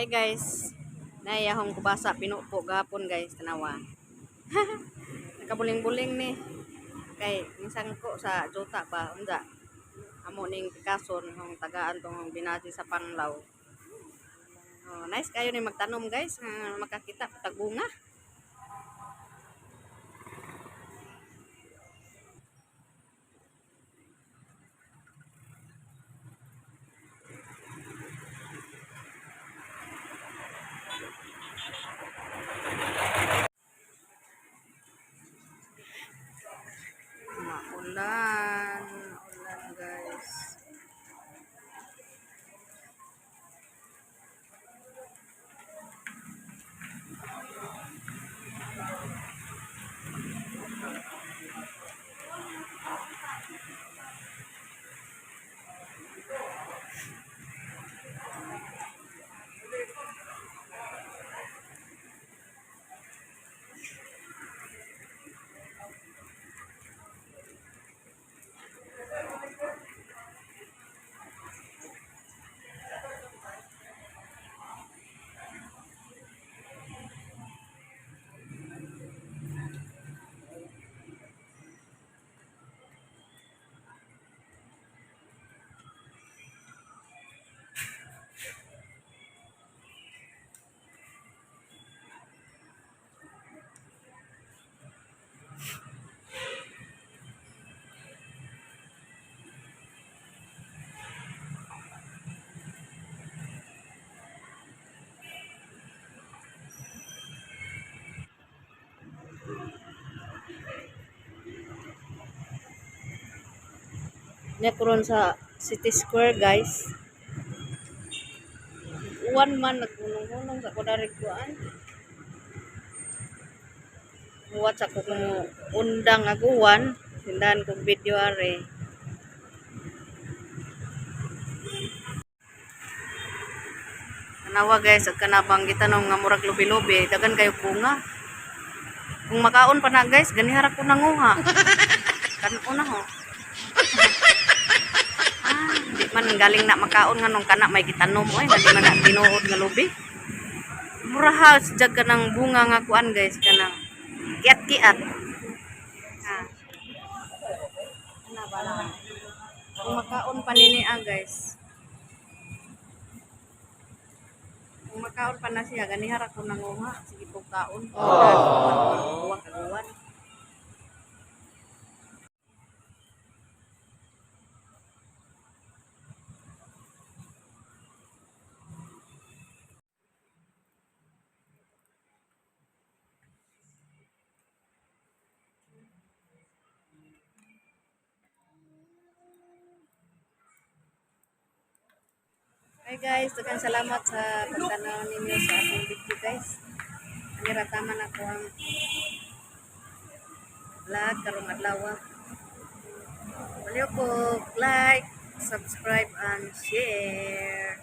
Hi guys. Naiyahong kubasa pinupo gahapon, guys, tanawa. Nakabuling-buling ni. Kay minsan ko sa juta ba unja. Amo ning pikason hong tagaan tong binati sa panglaw. Oh, nice kayo ni magtanom, guys, nga makakita tag bunga. Maulan, maulan, guys. Nya karon sa City Square, guys. Uwan man, naghunong-hunong sa kudarig kuan. Muwat sa kung undang aguan, sindahan kong video are. Tanawa, guys, ag kanabang gitanom nga murag lubi-lubi, dagan kayo bunga. Kung makaon pa na, guys, ganihara ko nanguha. Kanon na ho. Ah, di man galing na makaon nga nung kana may gitanom oy, di man na tinuod nga lubi. Mura jag kanang bunga nga kuan, guys, kanang kiat-kiat. Ah. Ana ba na? Kung makaon pa nini ah, guys. Kung makaon pa na siya, ganihara ko nanguha. Sige po kaon. Kuha kaguan. Hi guys, daghang salamat sa pagtanaw ninyo sa akong video, guys. Ani taman ako ang vlog karong adlaw. Baliw ko like, subscribe and share.